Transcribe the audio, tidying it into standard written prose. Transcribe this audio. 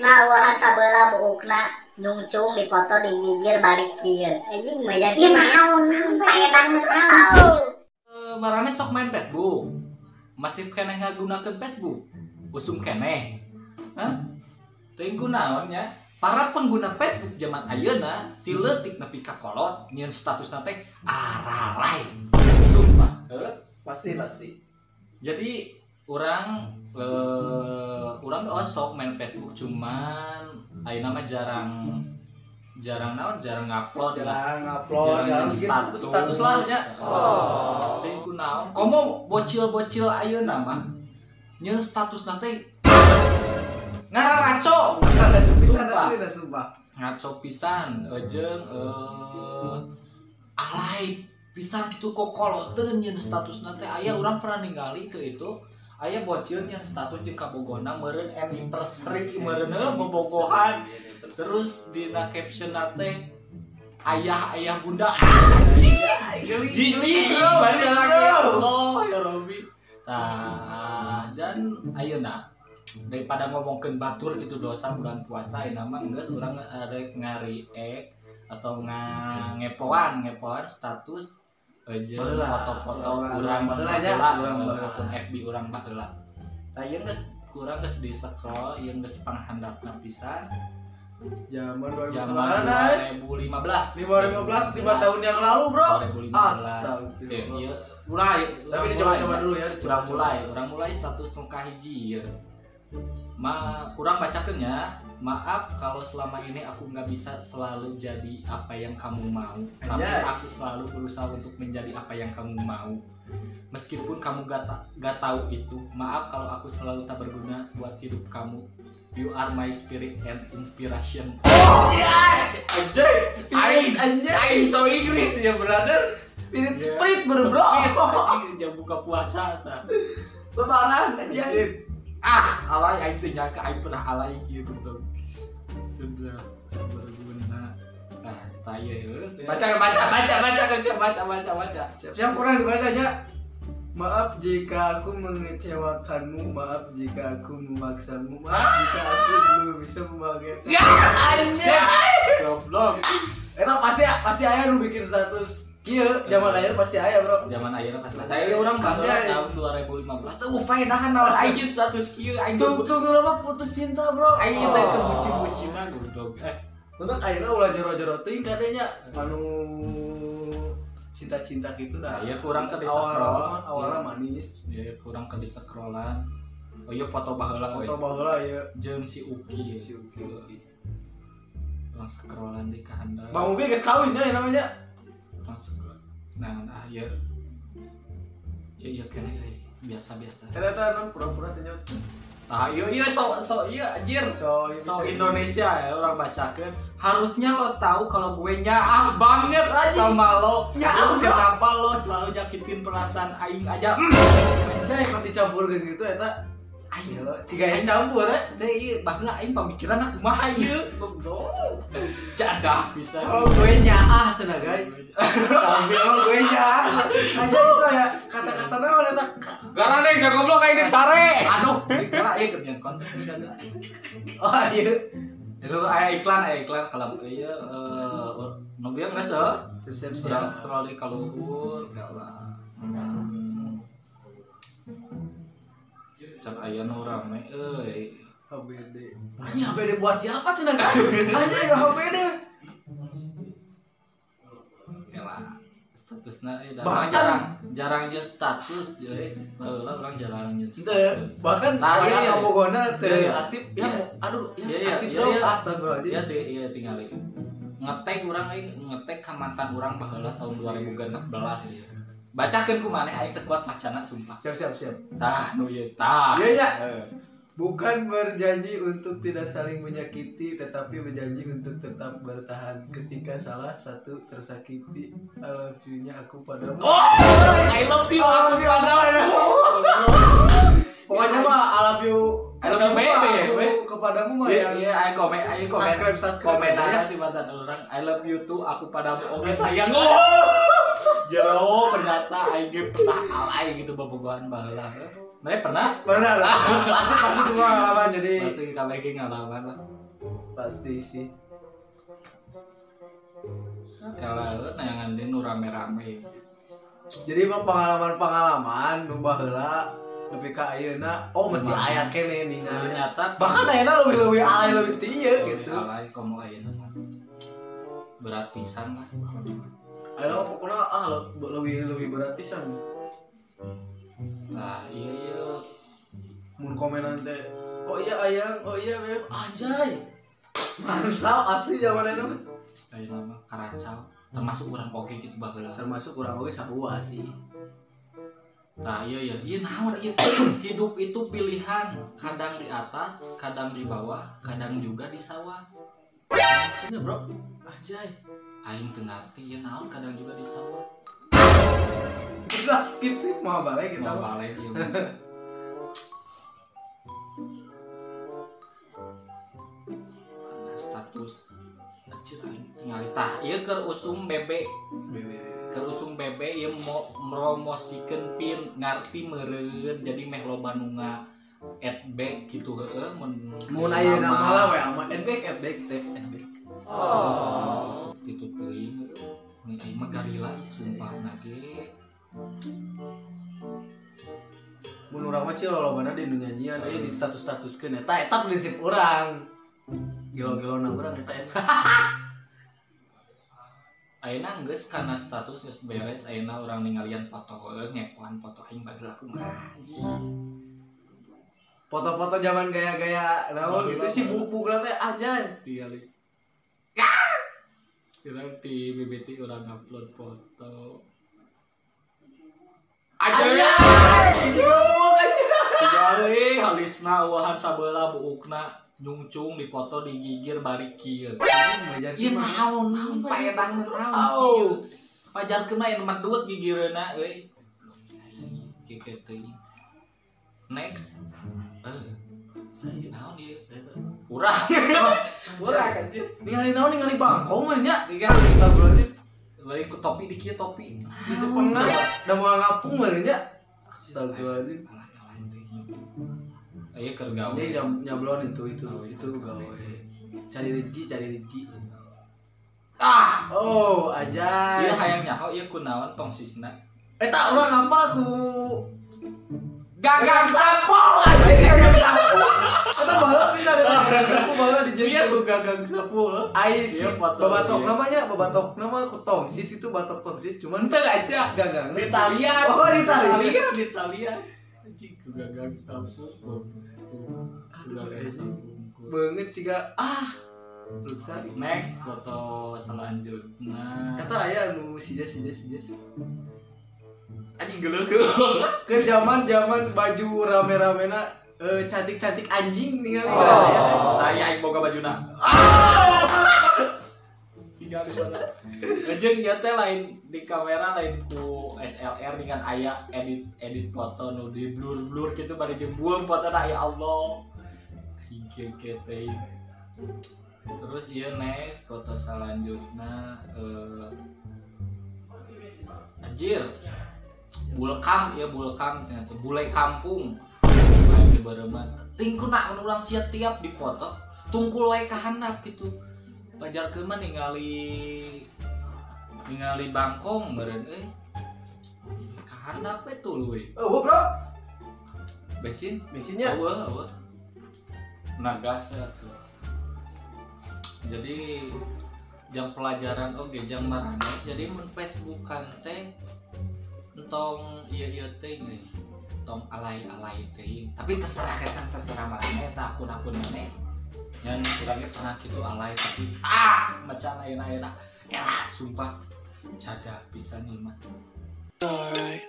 Statusna eueuhan sabeula buukna nyungcung dipoto di gigir balik kieu. Anjing majar. Ieu naon naon paedan naon. Marane sok main Facebook. Masih keneh ngagunakeun Facebook. Usum keneh. Hah? Teuing kunaon nya? Para pengguna Facebook zaman ayeuna ti leutik nepi ka kolot nyieun statusna teh aralay. Sumpah. Pasti pasti. Jadi urang osok main Facebook cuman ayeuna mah jarang naon, jarang ngupload lah. Jarang ngupload, jarang bikin status lah nya. Oh. Teuing kunaon? Komo bocil-bocil ayeuna mah nyieun statusna teh ngararaco. Pisan asli dah sumpah. Ngaco pisan jeung alay pisan kitu kokoloteun nyieun statusna teh aya urang pernah ningali ke itu. Aya bocil nyieun status jeung kabogona meureun anniversary meureun bobogohan. Terus dina caption-na teh ayah-ayah bunda. Jijik baca lagi ya Allah ya Robi. Tah dan ayeuna daripada ngomongkeun batur gitu dosa bulan puasa ayeuna mah geus urang rek ngariek atau ngepoan status jeung foto-foto urang baheula akun FB urang baheula. Tah ieu geus kurang geus di scroll ieu geus panghandapna pisan. Zaman 2015, 5 tahun yang lalu, bro. 2015. Astagfirullah. Mulai, tapi dicoba-coba dulu ya. Urang mulai status nu kahiji ya. Kurang bacakeun ya. Maaf kalau selama ini aku nggak bisa selalu jadi apa yang kamu mau, tapi aku selalu berusaha untuk menjadi apa yang kamu mau. Meskipun kamu gak tahu itu. Maaf kalau aku selalu tak berguna buat hidup kamu. You are my spirit and inspiration. Oh yeah, anjay, spirit anjay. I so Inggris ya brother. Spirit spirit bro. Jam buka puasa ta. Lebaran anjay. Ah, alay aing teh nyangka aing pernah alay kieu goblok. Sudah berguna. Nah, taya baca. Siap kurang dibacanya. Maaf jika aku mengecewakanmu, maaf jika aku memaksamu, maaf jika aku belum bisa membahagiakan. Ya, anjay. Goblok. Eta pasti aya nu bikin status kieu, zaman akhir pasti aya, bro. Zaman akhir pasti. Saya urang baheula tahun 2015 teh paedahan naon aing status kieu aing tunggu lama putus cinta, bro. Aing teh keur bucin-bucinan goblok. Untuk akhirnya ulah jero-jero teuing kadenya anu cinta-cinta gitu dah. Iya kurang ke di scroll. Awalnya manis. Iya kurang ke di scrollan. Oh iya foto baheula. Foto baheula ya. Jeung si Uki. Si Uki. Kurang scrollan di kahandap. Bang Uki geus kawin ya namanya. Kurang scroll. Nah iya. Iya kene biasa-biasa. Eta eta pura-pura teh nyaut. Tah iya so iya anjir. So Indonesia ya orang bacakeun. Harusnya lo tahu kalau gue nyaah banget sama lo. Terus kenapa lo selalu nyakitin perasaan aing aja? Anjay kok dicampurkeun gitu eta. Aing lo ciga es campur eh. Teh ieu baheula aing pamikiran kumaha ieu goblok. Jadah bisa. Kalau gue nyaah cenah guys. Tapi lo gue nyaah. Anjay itu ya kata-kata naon eta. Gara deui goblok aing deuk sare. Aduh, kira ieu keur nyeun konten. Oh iya. Itu aya iklan kalau ieu nu bieu geus heuh. Sip-sip urang scroll di kaluhur lah. Can aya nu rame euy. HBD. Anjing HBD buat siapa cenah kan? Anjing HBD. Yalah. Statusna jarang jeung status euy. Baheula urang jarang jeung status. Bahkan aya kabogona teu aktif ya aduh ya aktif dong astagfirullahaladzim. Iya iya tingali. Ngetek urang aing ngetek ka mantan urang baheula tahun 2016 ya. Bacakeun ku maneh aing teu kuat macana sumpah. Siap. Tah nu ieu tah. Iya ya. Bukan berjanji untuk tidak saling menyakiti, tetapi berjanji untuk tetap bertahan ketika salah satu tersakiti. I love you-nya aku padamu. Oh, I love you aku padamu. Pokoknya mah I love you. I love you baby. Aku kepadamu mah ya. Iya, I komen, subscribe komen aja di mantan orang. I love you tuh aku padamu. Oke sayang. Jero ternyata aing ge pernah alay gitu bobogohan baheula. Mereka pernah? Pernah lah. Pasti semua ngalaman jadi. Pasti kabeh ngalaman lah. Pasti sih. Kalau neangan deui nu rame-rame. Jadi mah pengalaman-pengalaman nu baheula nepi ka ayeuna oh masih aya keneh ningali. Ternyata bahkan ayeuna leuwih alay leuwih ti ieu gitu. Alay komo ayeuna mah. Berat pisan lah. Ayeuna pokona leuwih berat pisan. Nah, iya. Mun komenan teh, oh iya ayang, oh iya beb, anjay. Mantap asli zaman ayeuna mah. Ayeuna mah karacau, termasuk urang oge kitu baheula. Termasuk urang oge sarua sih. Nah, iya. Ieu naon ieu? Hidup itu pilihan, kadang di atas, kadang di bawah, kadang juga di sawah. Maksudnya, bro? Anjay. Aing teu ngarti ieu naon kadang juga di sawah. Bisa skip sih mau balik kita. Mau balik ieu. Mana status anjir aing tingali tah ieu keur usum bebe. Keur usum bebe ieu promosikeun pin ngarti meureun jadi meh loba nu nga add back kitu heueuh mun ayeuna mah we ama add back save add back. Oh. Kitu teuing heueuh. Mun aing mah garila ieu sumpahna ge. Mun urang mah sih lolobana di nu nyanyian aya di status-statuskeun eta prinsip urang. Gelo-gelona urang eta. Ayeuna geus kana status geus beres ayeuna urang ningalian foto heueuh ngepoan foto aing baheula kumaha anjing. Foto-foto zaman gaya-gaya naon gitu sih buk-bukna teh anjay. Tingali. Urang ti BBT urang upload foto. Anjay. Tingali halisna eueuhan sabeula buukna nyungcung dipoto digigir bari kieu. Ieu naon paedang naon kieu. Pajarkeun mah anu medut gigireuna euy. Kieu teuing. Next. Naon ieu? Urang. Urang anjir. Ningali naon ningali bangkong mah nya. Ningali astagfirullahaladzim. Bari ku topi di kieu topi. Di cepengna da moal ngapung mah nya. Astagfirullahaladzim. Ayo keur gawe. Ini nyablon itu gawe. Cari rezeki. Ah, oh anjay. Ieu hayang nyaho ieu kunaon tong sisna. Eta urang apa ku gagang sapu anjing gagang sapu. Eta baheula bisa ada gagang sapu baheula di Iya ku gagang sapu. Ai si babatok namanya, babatok nama ku tongsis itu batok tongsis cuman teu aja gagang. Di talian. Oh, di talian. Di talian. Anjing ku gagang sapu. Gagang sapu. Banget ciga ah. Rusak. Next foto selanjutnya. Eta aya nu sija. Anjing geuleuh. Ke zaman-zaman baju rame-ramena cantik-cantik anjing ningali oh. Tah aing boga bajuna. Tinggal di mana. Jeung ieu teh lain di kamera lain ku SLR dengan aya edit foto nu di blur-blur kitu bari jeung bueung fotona ya Allah. Kieu teh. Terus ieu next foto selanjutna anjir. Bulkam ya bulkam ternyata bule kampung. Aing di bareuman. Tingkuna mun urang sia tiap dipoto tungkul wae ka handap kitu. Pajarkeun mah ningali bangkong meureun euy. Ka handap we tuluy. Eueuh, Bro. Bensin? Bensinnya? Eueuh. Nagas atuh. Jadi jang pelajaran oge jang marane. Jadi mun Facebookan teh entong ieu-ieu teh euy. Tong alay-alay teh. Tapi terserah eta terserah marane eta akun-akun maneh. Nyan urangnya pernah gitu alay tapi macan ayeuna-ayeuna. Elah, sumpah. Cada pisan ieu mah. Alright.